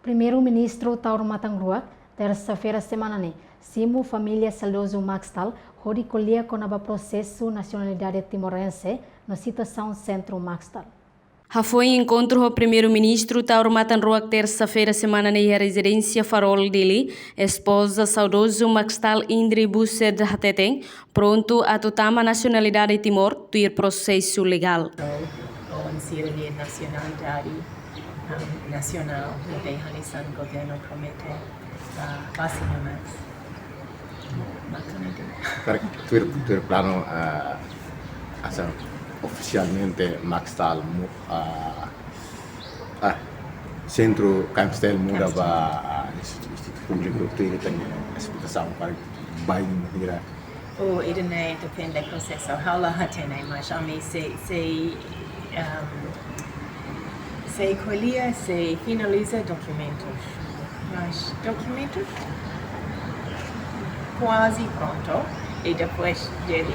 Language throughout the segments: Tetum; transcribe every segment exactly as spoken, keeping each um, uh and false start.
Primeiru-Ministru Taur Matan Ruak, tersa-feira semana ne'e, simu família saudozu Maxtal, hodi ko'alia kona-ba prosesu nasionalidade timorense no situasaun sentru Maxtal. Hafoin enkontru ho Primeiru-Ministru Taur Matan Ruak, tersa-feira semana ne'e iha rezidénsia Farol, Dili, espoza saudozu Maxtal, Indri Buset, hateten prontu atu tama nasionalidade Timor tuir prosesu legál. Ou, ou sira-nia nasionalidade, um, nasionál, ne'ebé hanesan governu promete, ah, ba sira mais. Makanya itu. Tuir, tuir planu, ah, hanesan ofisialmente Maxtal mu-, ah, ah, sentru Maxtal muda ba, ah, institutu públiku, tuir ita-nia esplikasaun para bainhira. Oh, ida-ne'e depende prosesu. Ha'u la hatene, mas ami sei, sei, ehm, sei ko'alia, sei finaliza dokumentus. Mas dokumentus kuaze prontu. E depois de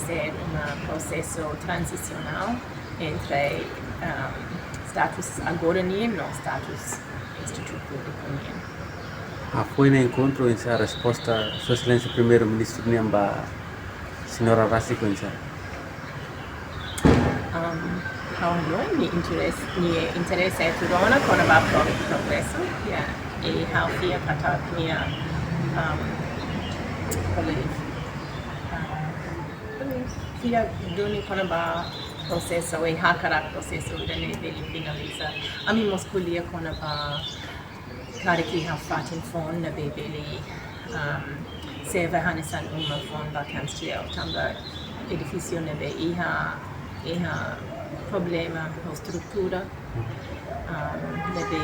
ser um prosesu tranzisionál entre, ehm, status agora nian no status institutu públiku nian. Hafoin enkontru, oinsá resposta Sua Exelénsia Primeiru-Ministru nian ba señora rasik, oinsá? Um, ha'u hanoin nia interese, nia interese atu rona kona-ba pro-, progresu, ya. I ha'u fiar katak nia, um, believe, um, fiar duni kona-ba prosesu, i hakarak prosesu ida-ne'e bele finaliza. Ami mós ko'alia kona-ba karik iha fatin foun ne'ebé bele, um, serve hanesan uma foun ba Camps T L, tanba edifísiu ne'ebé iha, iha problema ho estrutura, um, ne'ebé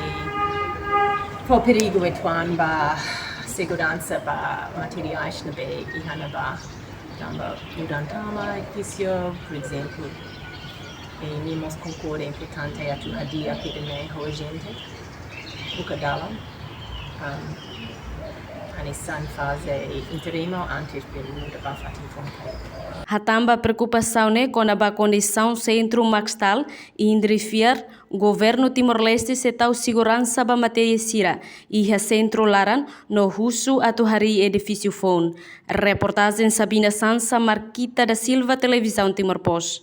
fó perigu uitoan ba seguransa ba materiais ne'ebé iha ne'ebá. Tanba durante uma edifísiu, por ezemplu, i nia mós konkorda importante atu hadi'a ida-ne'e ho urjente, buka dalan, um, hanesan faze interimu antes de muda ba fatin foun. Hatán ba preokupasaun ne'e kona-ba kondisaun sentru Maxtal, Indri fiar governu Timor-Leste sei tau seguransa ba matéria sira iha sentru laran no husu atu harii edifísiu foun. Reportajen Sabina Sansa, Marquita da Silva, Televizaun Timor Post.